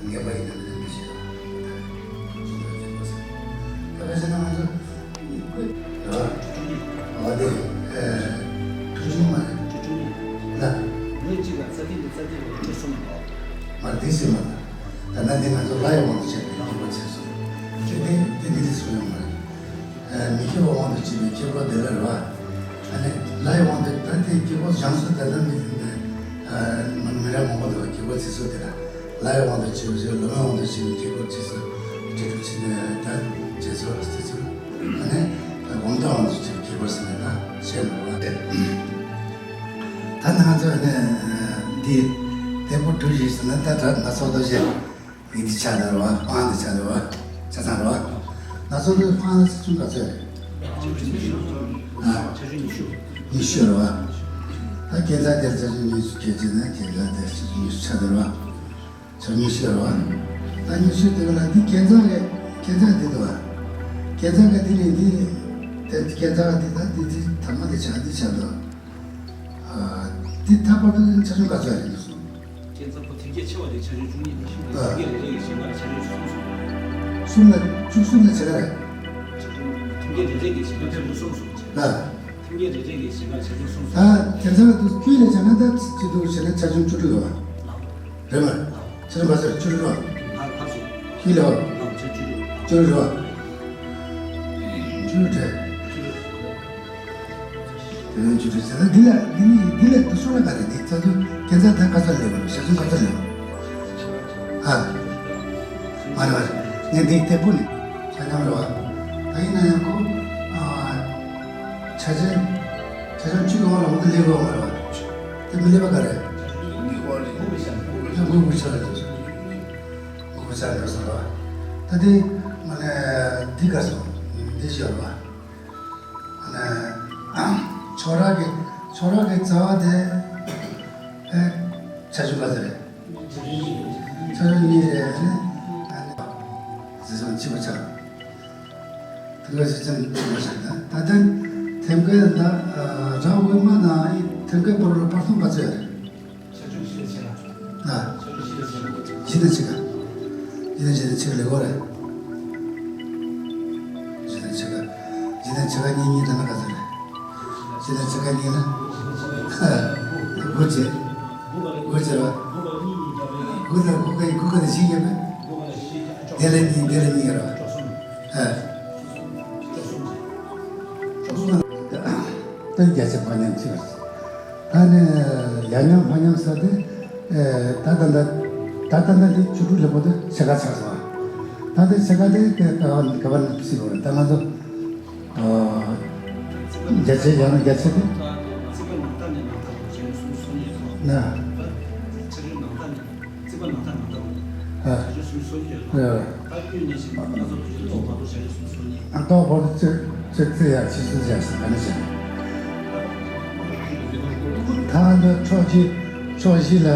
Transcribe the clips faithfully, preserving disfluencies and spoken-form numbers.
ངེས་པ་ཡིན་ན་མི་འདུག་ཞེས་གསུངས་པའི་དུས་སུ། ད་བས་ཟེར་ན་ང་ཚོ་ཡིན་དགོས་ཡོད། འོ་དེ་ཨེ་གྲུ་ཆུང་མ་རེད། གྲུ་ཆུང་ལ་ངོས་གཅིག་ལ་རྩ་ཐིག་ལ་རྩ་ཐིག་ལ་གྲུ་གསུམ་ཡོད། མ་རེད། དེ་སྲིད་མ་རེད། ད་ན་དེ་ང་ཚོ་ལྷ་ཡི་དབང་དུ་བྱས་པའི་སྐྱེ་བོ་ཚེ་སྲོག་གཅིག་དེ་དེ་འདི་འདི་གསུངས་ཡོད་མ་རེད། མི་སྐྱེ་བའི་དབང་དུ་བྱས་པའི་སྐྱེ་བོ་དེ་ལ་རེད་བ། ཨ་ནི་ལྷ་ཡི་དབང་དུ་ད་དེ་སྐྱེ་བོ་བྱང་སུ་ད་ལྟ་མི་མི་རབས་མང་པོ་འདུག་སྐྱེ་བོ་ཚེ་སྲོག་དེ་ལ་ལྷ་ཡི་དབང་དུ་བྱས་པའི་ལྷ་མིའི་དབང་དུ་བྱས་པའི་སྐྱེ་བོ་ཚེ་སྲོག་སྐྱེ་གྲུབ་ཕྱིན་ནས་ད་ཚེ་སྲོག་ཚེ་སྲོག་ཨ་ནི་སྒོམ་དང་དབང་དུ་བྱས་པའི་སྐྱེ་བོ་ཟེར་ནས་ད་བཤད་འདུག་བ། ད་ནི་ང་ཚོ་ཨ་ནི་འདི་དེ་པོ་གྲུ་བཞི་ཟེར་ན་ད་ད་ང་ཚོ་ལྟ་བཤད། ཡིག་འདི་ཆ་ལ་རེད་བ། དཔང་འདི་ཆ་ལ་རེད་བ། ཆ་ཚང་རེད་བ། ན་ཚོད་འདི་དཔང་ལ་ཆ་ཆུང་ག་ཚོད་རེད། ཨ། ཉི་ཤུ་རེད་བ། ད་སྐས་འཛེག་དེར་ཆ་ཆུང་ཉི་ཤུ་སྐད་ཅིག་ན་སྐས་འཛེག་དེར་ཆ་ཆུང་ཉི་ཤུ་ཆ་དེ་རེད་བ། ཆ་ཉི་ཤུ་རེད་བ། ད་ཉི་ཤུ་དེ་ག་ལ་འདི་སྐས་འཛེག་གི་སྐས་འཛེག་འདི་འདུག་བ། སྐས་འཛེག་གི་འདི་ནི་འདི། དེ་སྐས་འཛེག་འདི་ད་འདི་འདི་ཐ་མ་འདི་ཆ་འདི་ཆ་འདུག་ཨ། འདི་ཐ་བར་དུ་ཆ་ཆུང་ག་ཚོད་རེད་འདུག་སོང་། སྐས་འཛེག་པོ་ཐེམ་སྐས་ཆེ་བ་དེ་ཆ་ཆུང་བཅུ་གཉིས་ནས་བཞི་བར། ཨ། ཐེམ་སྐས་རེ་རེ་ཡི་ཞེང་ཁ་ལ་ཆ་ཆུང་གསུམ་གསུམ། གསུམ་ལ་བཅུ་གསུམ་ལ་ཆ་ག་རེ། ཆ་ཆུང་ཐེམ་སྐས་རེ་རེ་ཡི་ཞེང་ཁ་ཆ་ཆུང་གསུམ་གསུམ་བྱས། ཨ། ཐེམ་སྐས་རེ་རེ་ཡི་ཞེང་ཁ་ལ་ཆ་ཆུང་གསུམ་གསུམ། ད་དེ་ཚོ་ལ་དུ་ཁྱོད་ལ་ཆ་ན་ད་ཅི་འདུག་བྱས་ན་ཆ་ཆུང་བཅུ་དྲུག་ཡོད་བ། རེད་མ། ཆ་ཆུང་ག་ཚོད་བཅུ་དྲུག་རེད་བ། ཁྱོད་ལ་བ། བཅུ་དྲུག་རེད་བ། བཅུ་དྲུག་རེད། དེ་ནས་ཆུ་ཚོད་ཟེར་ན་འདི་ལ་འདི་ནི་འདི་ལས་འདི་སོང་ན་ག་རེ་འདི་ཚ་ཚུ་སྐད་ཆ་ད་ག་ཚོད་ལས་བ་ཞག་ཚུ་ག་ཚོད་ལས་བ། ཨ། མ་རེད་བ། ངས་འདི་སྟེགས་བུ་ནི་ཆ་མཉམ་རེད་བ། ད་ཡིན་ན་ཡང་ཁོ། ཨ། ཆ་ཆེན། ཆ་ཆེན་གཅིག་གི་འོག་ལ་འོ་འདི་སླེབས་དགོས་མ་རེད་བ། དེ་མི་སླེབས་པ་ག་རེ། ཆ་ཆེན་གཅིག་གི་འོག་ལ་འོ་འདི་ཤར་ལ་འགོ་དགོས་ཤར་ལ་འགོ་དགོས་ཤར་ལ་འགོ་དགོས་ཤར་ལ་འགྲོ་སོང་རེད་བ། ད་འདི་མ་ནས་འདི་ག་སོང་འདི་ཤར་བ། ཨ་ནི། ཆོས་ར་གི་ཆོས་ར་གི་རྩ་བ་དེ། ཨེ། ཆ་ཆུང་ག་ཚོད་རེད། ཆ་ཆུང་གཉིས་རེད། ཨ་ནི། ཨ་ནི། ཟི་ཟང་ཆི་བ་ཆ། དེ་ག་ཟི་ཟང་ཆི་བ་ཆ་ད་ད་ལྟ་ཐེམ་སྐས་ད་ར་འོད་མ་ན་ཨི་ཐེམ་སྐས་བར་བར་སྟོང་ག་ཚོད་རེད། ཆ་ཆུང་བཞི་ལ་ཆ་ལ། ཆ་ཆུང་བཞི་ལ་ཆ་ལ། བཞི་ལ་ཆ་ག་བཞི་ལ་ཆ་ལ་ཆ་ལ་ལེགས་པོ་རེད། བཞི་ལ་ཆ་ག་བཞི་ལ་ཆ་ག་གཉིས་གཉིས་ལ་ན་ག་ཚོད་རེད། བཞི་ལ་ཆ་ག་གཉིས་ལ། དགུ་བྱས། དགུ་བྱས་ར། དགུ་དང་དགུ་ག་ཡི་དགུ་ག་ནས་བཞི་བརྒྱབ་པས། དེ་ལ་གཉིས་དེ་ལ་གཉིས་ར། ཨ། ད་བརྒྱ་ཆ་ཕ་མཉམ་ཆེ་བ། ད་ནི་ཡ་མཉམ་ཕ་མཉམ་ས་དེ། ད་ད་ད་ད་ད་ད་འདི་བཅུ་དྲུག་ལེགས་པོ་དེ་ཕྱེད་ཀ་ཆགས་སོང་བ། ད་འདི་ཕྱེད་ཀ་དེ་ག་ག་བ་ནས་ཕྱེ་དགོས་རེད། ད་ང་ཚོ་བརྒྱ་ཆའི་ཡང་ན་བརྒྱ་ཆ་དེ། ན། རྩིས་པ་ནང་ཐག་ནང་ཐག་རེད། ཨ། བྱ་སྤྱོད་སུམ་ཅུ་སོ་གཉིས་ཡོད་ལ། རེད། ད་ཁྱོད་ནས་བཞིན་ང་ཚོ་བོད་ཀྱི་ལྟོ་བར་དུ་བྱ་སྤྱོད་སུམ་ཅུ་སོ་གཉིས། ཨ། ལྟོ་བར་དུ་ཚེ་ཚེ་ཚེ་ཡར་ཕྱི་སུ་བྱ་ས་ག་ནས་བྱ། ད་འདི་ཕྱོགས་བཞི་ཕྱོགས་བཞི་ལ་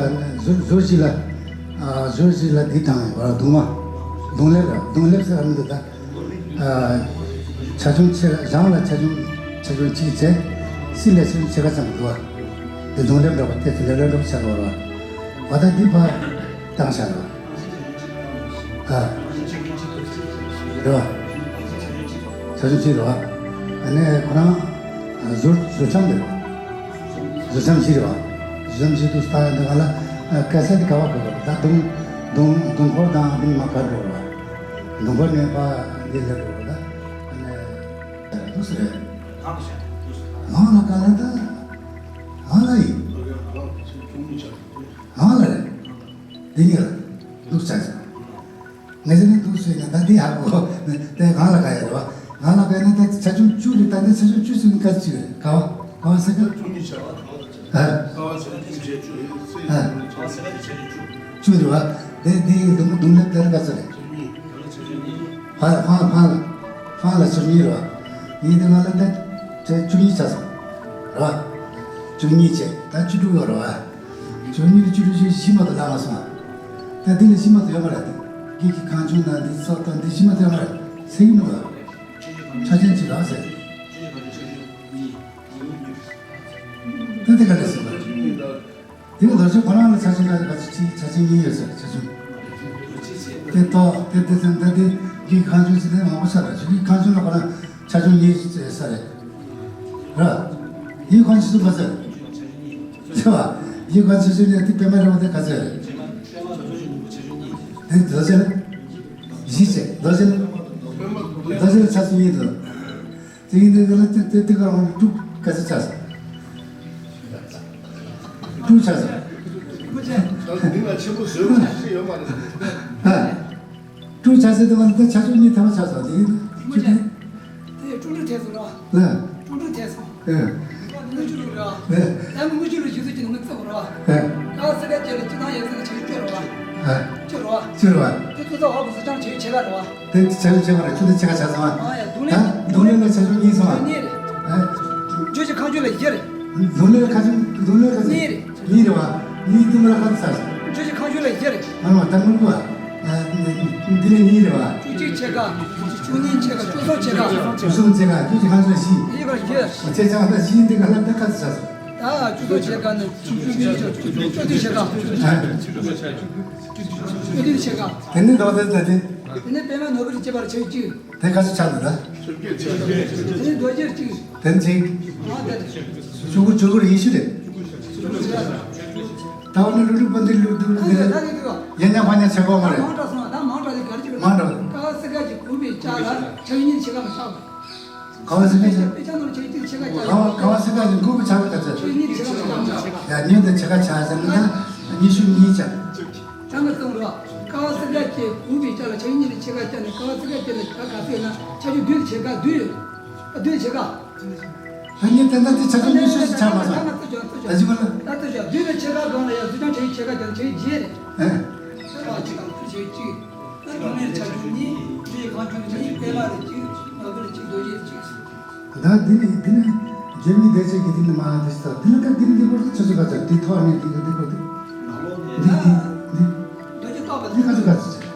ཟུར་ཟུར་བཞི་ལ། ཨ། ཟུར་བཞི་ལ་འདི་དང་བར་གདུང་མ། གདུང་ལེབ་ར་གདུང་ལེབ་ཟེར་བ་མི་འདུག་ད། ཨ། ཆ་ཆུང་ཆེ་རང་ལ་ཆ་ཆུང་ཆ་ཆུང་གཅིག་བྱས། སྲིད་ལ་ཆ་ཆུང་ཕྱེད་ཀ་ཙམ་འདུག་བ། དེ་གདུང་ལེབ་འདྲ་པོ་ཐེ་ཚོ་ལེབ་ལེབ་འདྲ་པོ་ཆགས་འདུག་བ། བ་ད་འདི་ཕར་བཏང་བཞག་ར། ཨ། རེད་བ། ཆ་ཆུང་གཅིག་རེད་བ། ཨ་ནི་ཁོ་རང་ཟུར་ཟུར་ཆམ་རེད་བ། ཟུར་ཆམ་བཞི་རེད་བ། ཟུར་ཆམ་བཞི་དུ་ལྟ་ཡ་འདི་ག་ལ་ཨ་སྐད་ཆ་འདི་ག་བ་གོ་ག་ད་དུང་དུང་དུང་འཁོར་དང་འདི་མ་གར་རེད་བ། དུང་འཁོར་ནས་ཕ་འདི་ལ་རེད་བ་ད། ཨ་ནི་འདུག་སེ་རེད། ང་ལ་ག་ལ་ད་ང་ལ་ཡིན། ང་ལ་རེད། འདི་གཉིས་ལ་འདུག་ཆ་ཆ། ངས་ནི་འདུག་ཟེར་ན་ད་འདི་ཧ་གོ། དེ་གང་ལ་ག་ཡ་རེད་བ། ང་ལ་ག་ཡ་ན་ད་ཆ་ཆུང་བཅུ་རེད། ད་འདི་ཆ་ཆུང་བཅུ་ཟེར་ན་ག་ཚོད་རེད། ག་བ་ག་བ་ཟེར་ག་བཅུ་གཉིས་ཆ་བ་ག་བ་ཨ། ག་བ་ཆ་ཆུང་བཅུ་ཆུ་ཨ། བཅུ་རེད་བ། དེ་འདི་གི་དུང་དུང་ལེབ་དེར་ག་ཚོད་རེད། བཅུ་གཉིས་ག་ལ་ཆ་ཆུང་གཉིས། ཧ་ཧ་ཧ་ཧ་ལ་བཅུ་གཉིས་རེད་བ། ངས་འདི་ང་ལ་ད་ཆ་བཅུ་གཉིས་ཆ་སོང་རེད་བ། བཅུ་གཉིས་བྱས་ད་བཅུ་དྲུག་ཡོད་རེད་བ། བཅུ་གཉིས་བཅུ་དྲུག་བཅུ་བཞི་མ་གཏོགས་ལངས་མ་སོང་། ད་འདི་ལས་བཞི་མ་གཏོགས་ཡོད་མ་རེད། དེ་སྐད་ཀྱི་གང་བྱུང་དང་འདི་སོགས་དང་འདི་བཞི་མ་གཏོགས་ཡོད་མ་རེད། ཟེར་གྱི་མི་འདུག་ཆ་ཆེན་གཅིག་རང་ཟེར། ད་འདི་ག་ལས་ཟེར་བ། འདི་ལ་རྡོ་རྗེ་ཁོ་རང་ལ་ཆ་ཆེན་ག་ག་ཚོད་ཆ་ཆེན་གཉིས་ཡོད་ཟེར། ཆ་ཆུང་དེ་ཏོ་དེ་དེ་ཚན་ད་དེ་རྒྱུད་གང་བྱུང་ཟེར་ནས་མང་པོ་ཆགས་རེད། རྒྱུད་གང་བྱུང་ལ་ཁོ་རང་ཆ་ཆུང་གཉིས་ཟེར་རེད། ར། ཡིན་གང་ཆུ་ཚོད་ག་ཚོད། ཆེ་བ། ཡིན་གང་ཆུ་ཚོད་ནས་དེ་པད་མ་རི་བོ་དེ་ག་ཚོད་རེད། དེ་རྡོ་རྗེ་ལ། བཞི་བྱས་རྡོ་རྗེ་ལ། རྡོ་རྗེ་ལ་ཆ་ཚུལ་གཉིས་འདུག་དེ་ཡིན་དུས་འདི་ལ་དེ་དེ་དེ་ག་རང་དྲུག་ག་ཚོད་ཆགས་སོང་། དྲུག་ཆགས་སོང་། འདི་ལ་ཆེན་པོ་བཟོས་པ་ཞིག་ཡོད་མ་རེད། ཨ། དྲུག་ཆ་ཟེར་དུས་ང་ཚོ་ཆ་ཆུང་གཉིས་ཐེ་བ་ཆགས་སོང་། དེ་ཡིན་དུས་ཆུ་ཐེ། དེ་དྲུག་དྲུག་ཐེ་སོང་ར། ལ། དྲུག་དྲུག་ཐེ་སོང་། ཨེ། དངུལ་ཆུ་ལུག་ར། ཨེ། ཨ་ནི་དངུལ་ཆུ་ལུག་ཞིག་ཚོ་ཅིག་ནི་ངུ་ཚ་བ་ར། ཨེ། ཀ་སི་ཀ་ཅེ་ལ་ཅི་ཐང་ཡང་ཚ་ཆ་ཡུ་ཅོ་ར་བ། ཨེ། ཅོ་ར་བ། ཅོ་ར་བ། དེ་ཚོ་ཚ་བ་གི་སི་ཅང་ཆ་ཡུ་ཆེ་ག་ར་བ། དེ་ཆ་ཡུ་ཆེ་ག་ར་ཆུ་དེ་ཆེ་ག་ཆ་སོང་བ། ཨ་ཡ་དུང་ལེན། ཨ་དུང་ལེན་ལ་ཆ་ཆུང་གཉིས་སོང་བ། གཉིས་རེད། ཨེ། ཆུ་ཆེ་ཁང་ཆུ་ལ་བཞི་རེད། དུང་ལེན་ལ་ཁ་ཆུང་དུང་ལེན་ལ་ཁ་ཆུང་། གཉིས་རེད། གཉིས་རེད་བ། གཉིས་དུང་ལེན་ལ་ཁ་ཆུང་ས་ཆ། ཆུ་ཆེ་ཁང་ཆུ་ལ་བཞི་རེད། ང་ལ་ད་དངུལ་གོ། འདི་ནས་གཉིས་རེད་བ། བཅུ་གཅིག་ཕྱེད་ཀ་བཅུ་གཉིས་ཕྱེད་ཀ་བཅུ་གསུམ་ཕྱེད་ཀ་བཅུ་གསུམ་ཕྱེད་ཀ་བཅུ་གཅིག་ཁ་ཚོད་བཞི། ཡི་ག་བཞི། ཁྱེད་ཅག་ད་བཞི་འདི་ག་ལ་ད་ཁ་ཚོད་ཆགས་སོང་། ད་བཅུ་གསུམ་ཕྱེད་ཀ་ནི་བཅུ་བཅུ་བཅུ་བཅུ་བཅུ་བདུན་ཕྱེད་ཀ་བཅུ་བདུན་ཕྱེད་ཀ་དེ་ནི་ལྡོག་ཚད་ད་དེ། དེ་ནི་པད་མ་ནོར་བུ་ལ་སྐྱེས་པར་ཆ་ཡུ་གཅིག་དེ་ག་ཚོད་ཆགས་འདུག་ད། དེ་ནི་རྡོ་རྗེ་གཅིག་དེ་ནི་ཚིག་ཨ་དེ་རེད། བཅུ་དགུ་བཅུ་དགུ་རེ་ཡེ་ཤུ་རེད། ད་འོ་ན་ལུ་ལུ་པ་འདི་ལུ་ལུ་འདི་རེད། ཡ་ཉ་ཕ་ཉ་ཆེ་གོ་མ་རེད། མང་དྲགས་སོང་ད་མང་དྲགས་ཀྱི་གར་གྱི་མང་དྲགས། ཀ་སི་ཀ་གི་གུ་བའི་ལྕགས་ལ་ཆ་ཡུ་གཉིས་ཆེ་ག་མ་ཆགས། ག་བ་སི་ཀ་གི་དཔེ་ཆ་ནོར་ཆ་ཡུ་གཅིག་ཆེ་ག་ལྕགས། ག་བ་ག་བ་སི་ཀ་གི་གུ་བའི་ཆ་ལ་ག་ཚོད། ཆ་ཡུ་གཉིས་ཆེ་ག་མ་ཆགས། ཡ་ཉོན་དང་ཆེ་ག་ཆ་ཟེར་ན་ད་ཉི་ཤུ་གཉིས་ཆ། ད་ང་གསུངས་རོགས། ཀ་བ་སི་ཀ་གི་གུ་བའི་ལྕགས་ལ་ཆ་ཡུ་གཉིས་ལ་ཆེ་ག་ལྕགས་ནས་ཀ་བ་སི་ཀ་གི་ལ་ད་ག་ཚོད་ན་ཆ་ཡུ་བདུན་ཆེ་ག་བདུན་ཡོད། ཨ་བདུན་ཆེ་ག་ད་ངས་དེ་འདྲ་དེ་ཆ་ཚང་མི་ཤེས་ཆ་མ་སོང་། ད་ཅི་མ་ལ། ད་ལྟ་བཞག་བདུན་ལ་ཆེ་ག་གང་ལ་ཡང་སུ་ཅང་ཆ་ཡུ་ཆེ་ག་ཀྱང་ཆ་ཡུ་བརྒྱད་རེད། ཨེ། ཆ་བ་གཅིག་དང་ཕུ་ཆ་ཡུ་གཅིག་ད་དུང་ནས་ཆ་ཆུང་གཉིས་ཆུ་ཡི་གང་ཆུང་གཉིས་པད་མ་རེ་གཅིག་ནོར་བུ་རེ་གཅིག་རྡོ་རྗེ་རེ་གཅིག་ད་འདི་ནི་འདི་ནི་རྒྱལ་བའི་སྡེ་ཚན་གྱི་འདི་ནི་མ་འདི་ས་འདི་ལ་ཀ་འདི་ནི་འདི་བར་དུ་ཆ་ཚང་ག་ཚ་འདི་ཐོག་ནས་འདི་ག་འདི་བར་དུ་འདི་འདི་འདི་རྡོ་རྗེ་ཐོག་པ་འདི་ག་ཚོད་ག་ཚོད་ཆ།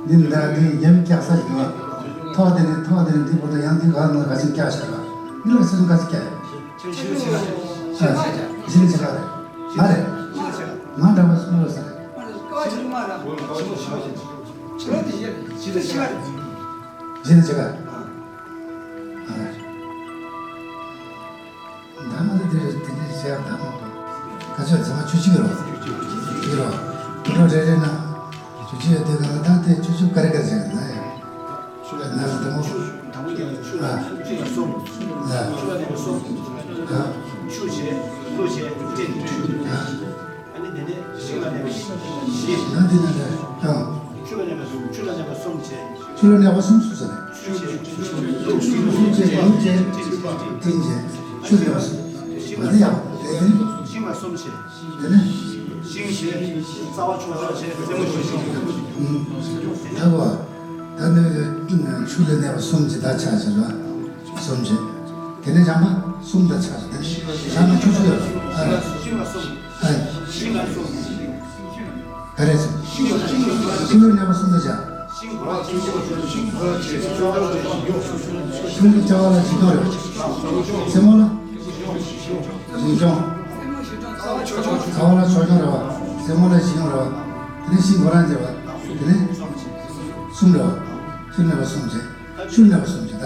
འདི་ནི་ད་འདི་རྒྱབ་སྐྱག་ས་ཞིག་རེད་བ། ཐོག་དེ་ནས་ཐོག་དེ་ནས་འདི་བར་དུ་ཡང་འདི་ག་ནང་ག་ཚོད་སྐྱག་ཤར་བ། འདི་ལ་སེམས་ག་ཚོད་སྐྱག་ཡོད། ཨ། གཞི་ནས་ཆེ་ག་རེད། ང་རེད། ང་འདྲ་བ་སུ་མ་རེད་ས་རེད། གཞི་ནས་ཆེ་ག་ཨ། ད་ང་ཚོ་དེ་རེད། དེ་འདྲའི་བྱས་པ་ད་མ་གཏོགས། ཁ་ཤས་ཚང་མ་ཆུ་གཅིག་རོ། གཅིག་རོ། ཁོ་རང་རེ་རེ་ན། ཆུ་གཅིག་ཡོད་དུས་ག་ལ་ད་དེ་ཆུ་ཆུ་ཀ་རེ་ཀ་རེ་བྱས་ན་ཡང་། ཆུ་ལ་ན་ལ་དུ་མོ། ཨ། ཆུ་ལ་གསུམ། ཨ། ཆུ་ལ་ནི་གསུམ། ཨ། ཆུ་བྱས། ལྷོ་བྱས། སྤྲིན། ཨ། ཨ་ནི་དེ་ནས་ཤིང་ལ་གནས་པ་བཞི། ཡང་དེ་ནས་ཀྱང་། ཆུ་ལ་གནས་པ་གསུམ། ཆུ་ལ་གནས་པ་གསུམ་བྱས། ཆུ་ལ་གནས་པ་གསུམ་སུ་ཟེར། ཆུ་བྱས། ལུག་བྱས། ལུག་བྱས། སྤྲིན་བྱས། ཆུ་ལ་གནས་པ་གསུམ། ང་ཚོ་ཡང་དེ་ནི། ཤིང་ལ་གསུམ་བྱས། དེ་ནི། ཤིང་བྱས། རྩ་བ་ཆུང་ཆུང་བྱས། རྩེ་མོ་ཆུང་ཆུང་། ད་བ། ད་ནི་ཆུ་ལ་གནས་པ་གསུམ་གྱི་ད་ཆ་བྱས་ལ། གསུམ་བྱས། དེ་ནས་བྱམས་པ་གསུམ་དང་ཆ་བྱས། དེ་ནི་བྱམས་པ་ཆུ་ཆུ་ཡོད་ལ། ཤིང་ལ་གསུམ། ཨ། ཤིང་ལ་གསུམ། ག་རེ་ཟེར། ཤིང་ལ་གསུམ། ཤིང་ལ་གནས་པ་གསུམ་དང་ཆ། ཤིང་གོ་ལ་ཆུང་ཆུང་ཆུང་ཆུང་། ཤིང་གི་རྩ་བ་ལ་ཞི་མཐོང་རེད། རྩེ་མོ་ལ། ཞི་མཐོང་། རྩེ་མོ་ལ་ཞི་མཐོང་། རྩ་བ་ལ་ཆོས་སྐྱོང་རེད་བ། རྩེ་མོ་ལ་ཞི་མཐོང་རེད་བ། དེ་ནས་ཤིང་གོ་རང་རེད་བ། དེ་ནས་གསུམ་རེད་བ། ཆུ་གནས་པ་གསུམ་བྱས། ཆུ་གནས་པ་གསུམ་བྱས་ད།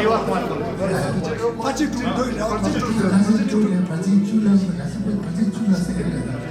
རེ་བ་སྐོང་བ་དང་། ཕལ་ཆེར་གྲུབ་འདུག་རེ་བ་ཕལ་ཆེར་གྲུབ་འདུག་ཕལ་ཆེར་གྲུབ་འདུག་ཕལ་ཆེར་གྲུབ་འདུག་ཕལ་ཆེར་གྲུབ་འདུག་ཕལ་ཆེར་གྲུབ་འདུག་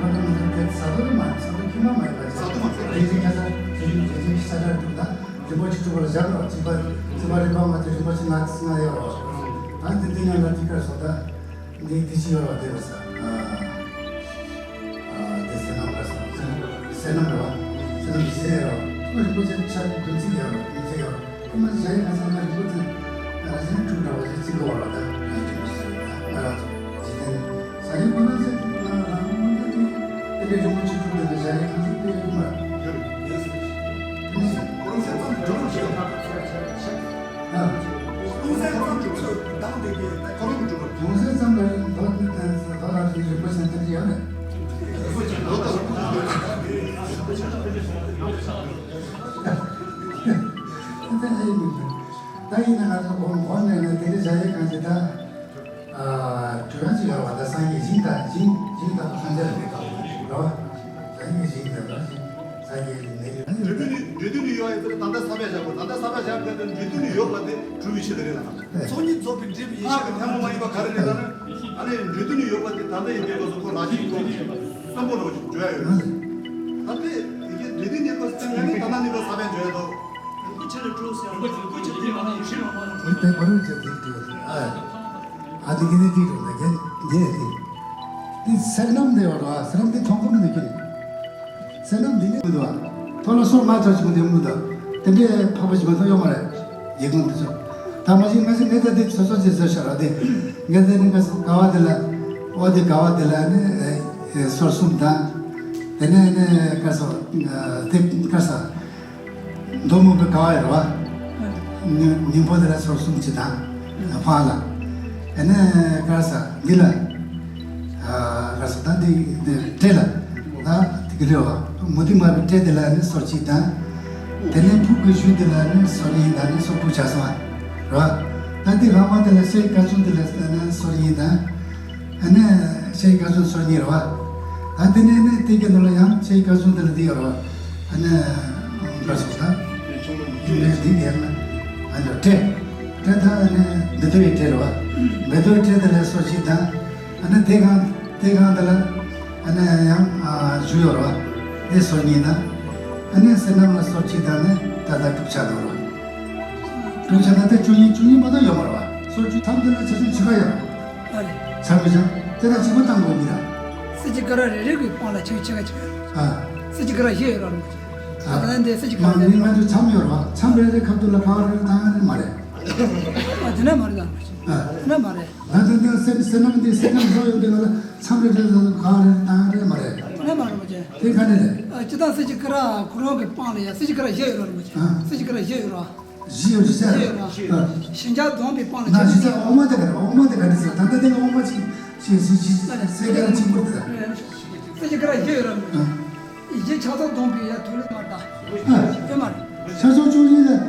ཁོ་ན་མི་ཚོ་དེ་ས་རྡོ་རེད་མ་རེད། ས་རྡོ་ཁྱིམ་པ་མ་ཡིན་པ་ས་རྡོ་མ་རེད། རེ་རེ་ཁ་ས་རེ་རེ་རེ་རེ་ས་ར་འདུག་ད། རིན་པོ་ཆེ་དྲུག་པ་ལ་བཞག་རོགས། རྩིག་པ་རྩིག་པ་རིམ་པ་མ་དེ་རིན་པོ་ཆེ་ལྔ་ལྔ་ཡོད་རོགས། ད་འདི་འདི་ཉམས་ལ་ཐིག་ཁར་སོང་ད། འདི་དེ་ཅི་ཡོད་རོགས་དེ་བ་ས། ཨ་ཨ་དེ་སེ་ནམ་ལ་སོང་སེ་ནམ་སེ་ནམ་རེད་བ། སེ་ནམ་བཞི་ཡོད་རོགས། ཁོ་རིན་པོ་ཆེ་ཆ་བདུན་ཅིག་ཡོད་རོགས། བདུན་ཅིག་ཡོད་རོགས། ཁོ་མ་བཞག་ཡོད་ན་ས་ན་རིན་པོ་ཆེ་རང་བཞིན་འཁྲུག་འདྲ་བ་ཞིག་ཅིག་གོ་བ་རོགས། ད་རང་བཞིན་འཁྲུག་ཟེར་ཡོད་ད། ང་རང་ཚོ་འཇིག་རྟེན། ས་ཡི་ཁོ་ན་ཚེ་ང་རང་ངོ་ནས་དེ་དེ་འདྲའི་རིན་པོ་ཆེ་འཁྲུག་དེ་འདྲ་བཞག་ཡོད་གང་ཅི་དེ་ཡོད་མ་རེད། ཡོད་རེད། ཡོད་སྲིད། དེ་བཞིན་ཁོ་རང་སེམས་ཙམ་གྱི་གྲུབ་ཆེ་ཡོད་ན། ཨ། ལུང་སེང་ཙམ་གྱི་ཚོད་དང་དེ་གའི་ཁོ་རང་གི་གྲུབ་པ། ལུང་སེང་ཙམ་ལ་རིན་པོ་ཆེ་ལྟ་ཅི་ཡོད་རེད། ད་ཡིན་ན་ང་ཚོ་གོང་གོང་ནས་ནས་དེ་འདྲ་བྱ་ཡས་གང་ཅི་ད། ཨ། དྲི་བ་ཅིག་ཡོད་པ། ད་སངས་རྒྱས་ཞིང་དང་ཞིང་ཞིང་དང་སངས་རྒྱས་ལ་མེད་པ་རེད་བ། སངས་རྒྱས་ཞིང་དང་ཞིང་སངས་རྒྱས་ལ་མེད་པ། འབྲས་བུ་ནི་འབྲས་བུ་ནི་ཡོད་ཡིན་ཟེར་ད་ལྟ་ས་བས་བཞག་པ། ད་ལྟ་ས་བས་བཞག་པའི་འབྲས་བུ་ནི་ཡོད་པ་དེ་གྲུབ་པའི་ཆེད་དུ་རེད་ལ། ཚོགས་གཉིས་རྫོགས་པའི་འབྲས་བུ་ཡིན་ཞེས་པ་ཐལ་མོ་མ་ཡིན་པ་ག་རེ་རེད་ལ་ན། ཨ་ནི་འབྲས་བུ་ནི་ཡོད་པ་དེ་ད་ལྟ་ཡིན་པའི་སྐབས་སུ་ཁོ་ལ་ཞིག་ཁོ་གསོན་པོ་རོ་ཞིག་བརྗོད་ཡ་ཡོད། ད་ལྟའི་ཡི་གེ་འབྲས་བུ་ནི་ཡོད་པ་ཟེར་ན་ནི་ད་ལྟ་ནི་པ་ས་བས་བརྗོད་ཡ་དོ། རིན་པོ་ཆེ་ལ་སྤྲོ་ཟེར་ཡང་རིན་པོ་ཆེ་དེ་མ་ནང་ཡིན་ཧྲིལ་མ་མ་ནང་། འདི་དེ་བར་བྱེད་དེ་དེ་ཨ། ཨ་དེ་གི་ནི་དེ་རུ་ན་རྒྱན་རྒྱན་དེ། དེ་སེར་སྣུམ་དེ་བར་བ་སེར་སྣུམ་དེ་མཐོང་གི་མི་འདུག་ཀྱི། སེར་སྣུམ་འདི་ནི་མི་འདུག་ཨ། ཐོ་ལ་སོགས་ང་ཚོ་ཞིག་མི་འདུག་མི་འདུག་དེ་འདྲའི་འཕགས་པ་ཞིག་མ་གཏོགས་ཡོད་མ་རེད། ཡེ་གོང་དེ་ཚོ། ད་མ་གཞི་མ་གཞི་ངས་ད་དེ་སོ་སོ་ཅིག་བཟོས་ཤག་ར། དེ་ངས་དེ་ནི་ག་ས་ག་བ་དེ་ལ་ཨོ་དེ་ག་བ་དེ་ལ་ནི་ཨེ་ཨེ་སོར་གསུམ་དང་། དེ་ནས་ནི་ག་ས་དེ་ག་ས་མདོ་སྨད་པའི་ག་བ་ཡོད་ར་བ། ཉིན་ཉིན་པོ་དེ་ལ་སོར་གསུམ་ཅིག་དང་། ཕང་ལ་ཨེ་ནི་ག་ས་འདི་ལ་ཨ་ག་ས་ད་འདི་འདི་སྤྲེལ་ལ་ད་དེ་ག་རེད་བ། མུ་ཏིག་མར་པའི་སྤྲེལ་དེ་ལ་ནི་སོར་གཅིག་དང་། དེ་ནས་ཕུག་གི་གཞུ་དེ་ལ་ནི་སོར་གཉིས་དང་ནི་སོར་དྲུག་ཆགས་སོང་བ་རེད་བ། ད་འདི་ལྷག་མ་དེ་ལ་ཤེལ་དཀར་ཆུང་དེ་ལ་ནི་སོར་གཉིས་དང་། ཨ་ནི་ཤེལ་དཀར་ཆུང་སོར་གཉིས་རེད་བ། ད་དེ་ནས་ནི་དེ་གི་ནང་ལ་ཡང་ཤེལ་དཀར་ཆུང་དེ་ལ་འདི་ཡོད་རེད་བ། ཨ་ནི་འགའ་སོང་ད། ཨ་ནི་འདི་ཡར་ན་ཨ་ནི་སྤྲེལ། སྤྲེལ་ད་ཨ་ནི་མེ་ཏོག་གི་སྤྲེལ་རེད་བ། མེ་ཏོག་གི་སྤྲེལ་དེ་ལ་སོར་གཅིག་དང་། ཨ་ནི་དེ་གང་དེ་གང་དེ་ལ་ཨ་ནི་ཡང་ཨ་གཞུ་ཡོད་རེད་བ། དེ་སོར་གཉིས་དང་། ཨ་ནི་བསོད་ནམས་ལ་སོར་གཅིག་དང་ནི་ད་ལྟ་དྲུག་ཆགས་འདུག་རེད་བ། དྲུག་ཆགས་ན་དེ་བཅུ་གཉིས་བཅུ་གཉིས་མ་གཏོགས་ཡོད་མ་རེད་བ། སོར་བཅུ་ཐམ་དེ་ལ་ཆ་ཆུང་ཕྱེད་ཀ་ཡོད་རེད། ཨ་རེད། ཆགས་མི་ཆགས་དེ་ལ་གཅིག་པ་བཏང་དགོས་ནི་ར། སྲིད་ཀྱི་ཀ་ར་རེ་རེ་གི་པང་ལ་ཆ་ཆུང་ཕྱེད་ཀ་ཕྱེད་ཀ་ཡོད་རེད། ཨ། སྲིད་ཀྱི་ཀ་ར་བཞི་ཡོད་རེད་མ་གཏོགས། ཨ། ད་ལྟ་འདི་སྲིད་ཀྱི་ཀ་ར་མ་རེད། མི་མ་གཏོགས་མཚམས་ཡོད་རེད་བ། མཚམས་རེ་རེ་ཁ་ཐུག་ལ་ཀ་བ་རེ་རེ་བཏང་ཡ་རེད་མ་རེད། ཨ། དེ་འདྲ་མ་རེད་ད། ཨ། དེ་འདྲ་མ་རེད། ད་དེ་འདྲ་སེམས་སེམས་ནང་འདི་སེམས་ནང་བཟོ་ཡོད་འདི་ང་ལ་མཚམས་རེ་རེ་ལ་ཀ་བ་རེ་རེ་བཏང་ཡ་རེད་མ་རེད། དེ་འདྲ་མ་རེད་མ་བྱས། དེ་ག་ནས་རེད། ཨ། སྤྱིར་བཏང་སྲིད་ཀྱི་ཀ་ར་ཁོ་རང་གི་པང་ལ་ཡ་སྲིད་ཀྱི་ཀ་ར་བཞི་ཡོད་རེད་མ་བྱས། ཨ། སྲིད་ཀྱི་ཀ་ར་བཞི་ཡོད་རེད། བཞི་ཡོད་བཞི་ཡོད་རེད། ཨ། ཞེན་ཆགས་སྡོམ་པའི་དཔང་ལ་ན་ཆ་ཞིག་ཨོ་མ་དེ་ག་རེ་ཨོ་མ་དེ་ག་རེ་ཟེར། ད་ལྟ་དེ་ཨོ་མ་ཅིག་ཞེས་ཞེས་ཞེས་ཟེར་ག་རེ་ཅིག་པོ་དེ་ད། སེ་ཀ་ར་ཅིག་པོ་དེ་ད། ཨ། ཡིད་ཆེས་ཆགས་སྡང་སྡོམ་པའི་ཡ་དུ་ལེ་མ་ད། ཨ། དེ་མ་རེད། ཆ་ཆུང་ཆུང་ཡིན་ལ།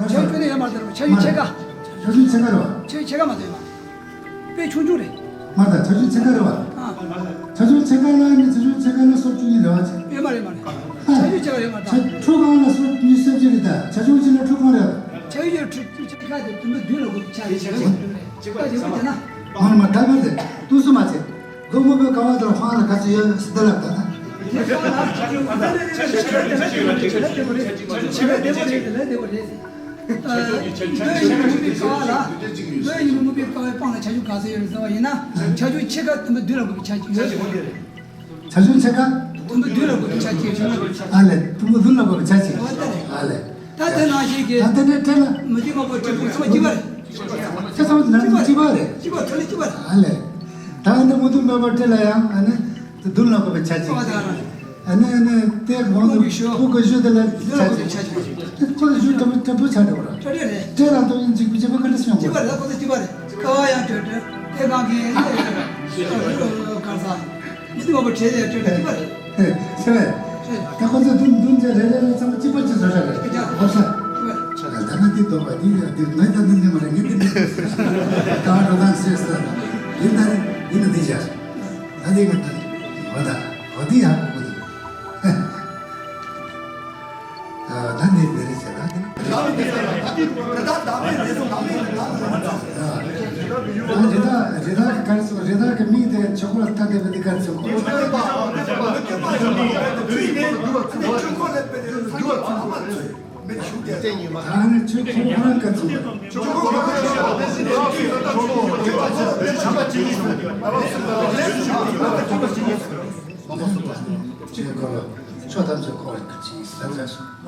ཆ་ཆུང་ཆུང་ནས་ཡ་མ་དེ་རེད། ཆ་ཆུང་ཕྱེད་ཀ། ཆ་ཆུང་ཕྱེད་ཀ་རེད་བ། ཆ་ཆུང་ཕྱེད་ཀ་མ་དེ་ཡ་མ་རེད། དཔེ་ཆུང་ཆུང་རེད། མ་ད་ཆ་ཆུང་ཕྱེད་ཀ་རེད་བ། ཨ། ཆ་ཆུང་ཕྱེད་ཀ་ལ་ནི་ཆ་ཆུང་ཕྱེད་ཀ་ལ་སོར་བཅུ་གཉིས་རེད་བ། ཡོད་མ་རེད་མ་རེད། ཆ་ཆུང་ཕྱེད་ཀ་ཡོད་མ་རེད། ཁྲུ་གང་ལ་སོར་ཉི་ཤུ་རྩ་བཞི་རེད་ད། ཆ་ཆུང་གཅིག་ལ་ཁྲུ་གང་རེད། ཆ་ཆུང་ཕྱེད་ཀ་དེ་དུམ་བུ་བདུན་ལ་གོ་ཆ་ཡོད་ཆ་ཡོད་ཆ་ཡོད་ཆ་ཡོད་ཆ་ཡོད། མ་རེད་མ་ད་ག་རེད། ཏུ་སུ་མ་ཚེ། དོ་མོ་པའི་ཀ་བ་དང་ཧྥང་ལ་ག་ཚོད་ཡོད་སི་ཏ་ལབ་ད་ན། ཆ་ཆུང་ཕྱེད་ཀ། དུམ་བུ་བདུན་ལ་གོ་བའི་ཆ་གཅིག་ཨ་ལས། དུམ་བུ་བདུན་ལ་གོ་བའི་ཆ་གཅིག་ཨ་ལས། ད་དེ་ནང་བཞིན་གྱི་ད་དེ་འདྲའི་སྤྲེལ་ལ། མུ་ཏིག་མར་པ་སྤྲེལ་ཕུག་ཚང་མ་གཅིག་པ་རེད། ཁྱེད་ཚང་མ་ནང་གཅིག་པ་རེད། གཅིག་པ་ཐོན་ལེ་གཅིག་པ་རེད། ཨ་ལས། ད་འདི་མུ་ཏིག་མར་པ་སྤྲེལ་ལ་ཡང་ཨ་ནི་དེ་བདུན་ལ་གོ་བའི་ཆ་གཅིག་ཨ་ནི་ཨ་ནི་དེ་གོང་དུ་ཕུག་གི་གཞུ་དེ་ལ་ཆ་གཅིག་ཁོ་ལ་གཞུ་དྲུག་དྲུག་ཆ་འགྲོ་ར། སྤྲེལ་ལ་དོ་ཡིན་གཅིག་པུ་གཅིག་པ་ག་འདྲ་སོང་གཅིག་པ་རེད། ཁོ་ཚོ་གཅིག་པ་རེད། ཁ་བ་ཡང་སྤྲེལ་སྤྲེལ་དེ་གང་གི་གར་ས། མི་དེ་མ་པ་བྲེལ་ཡ་བྲེལ་གྱི་པ་རེད། ཧེ། ཟེར་བས། ད་ཁོ་ཚོ་དུང་དུང་ཚེ་རེ་རེ་རེ་ཚང་མ་གཅིག་པ་གཅིག་བཟོ་ཤ་རེད། ཧོབ་ཤ། ད་ན་དེ་དོ་བ་དེ་ཡ་དེ་ང་ད་ནི་ནི་མ་རེད། ངས་དེ་ནི་ད་རོ་དང་སེ་ས་ཡིན། ད་ནི་ཡིན་ན་དེ་བཞག་ད་དེ་ང་ད་ནི་བ་ད་བ་དེ་ཡ་ཧ་གོ་གི་འདུག་ད་ནི་དེ་རེད་ཟེར་ན། རི་དྭགས་རི་དྭགས་གི་མིང་དེ་ཆོས་འཁོར་ལ་ལྟ་བསྡད་པ་འདི་ག་ཚོད་གོ། ད་ནི་ཆོས་འཁོར་ཁོ་རང་ག་ཚོད་གོ། ཆོས་འཁོར་ལ་ཆོས་ཐམས་ཅད་འཁོར་བའི་ག་ཚོད་ཟེར་སོང་།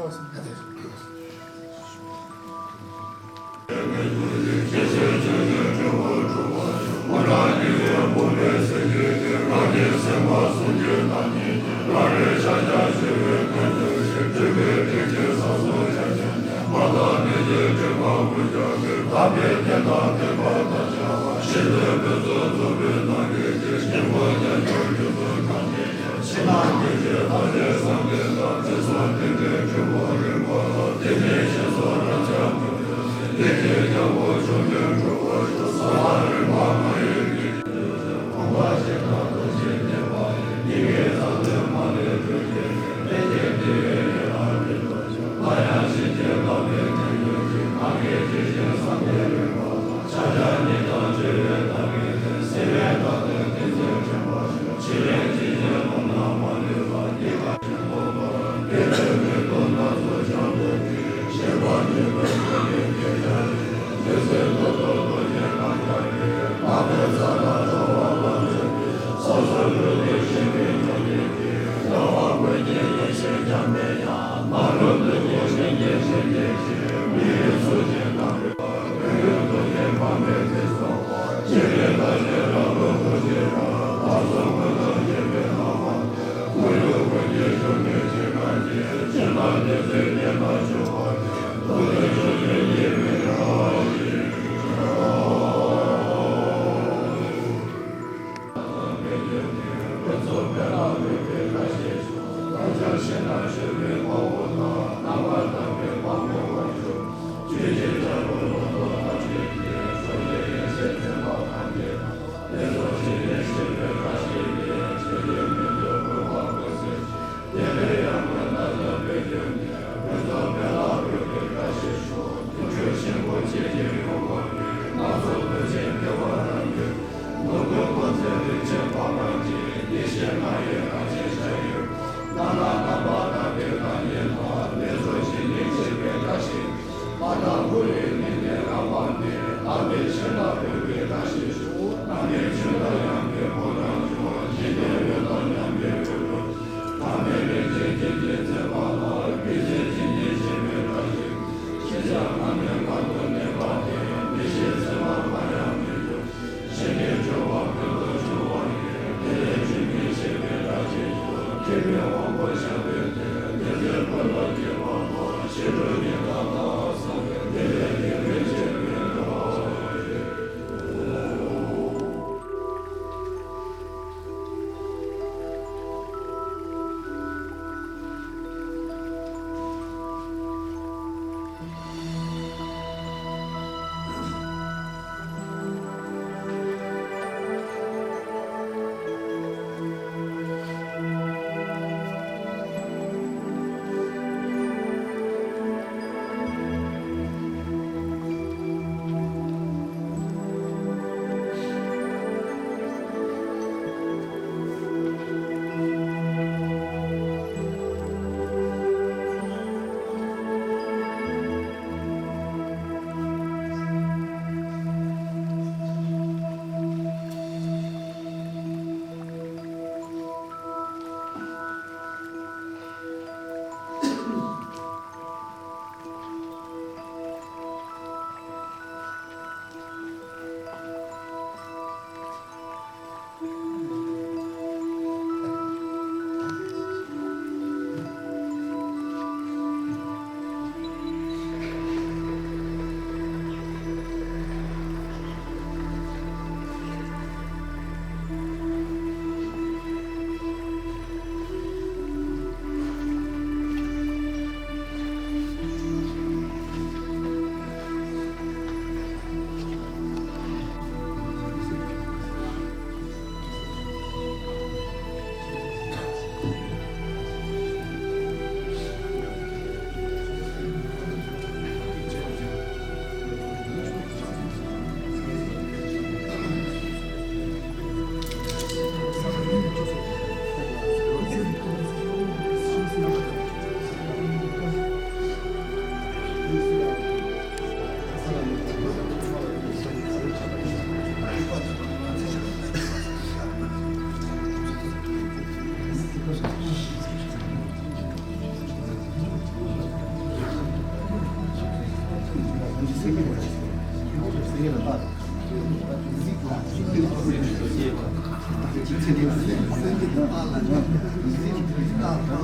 ཚེ་འདས་ལ་ཚེ་འདས་ལ་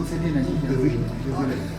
ཚེ་འདས་ལ་ཚེ་འདས་ལ།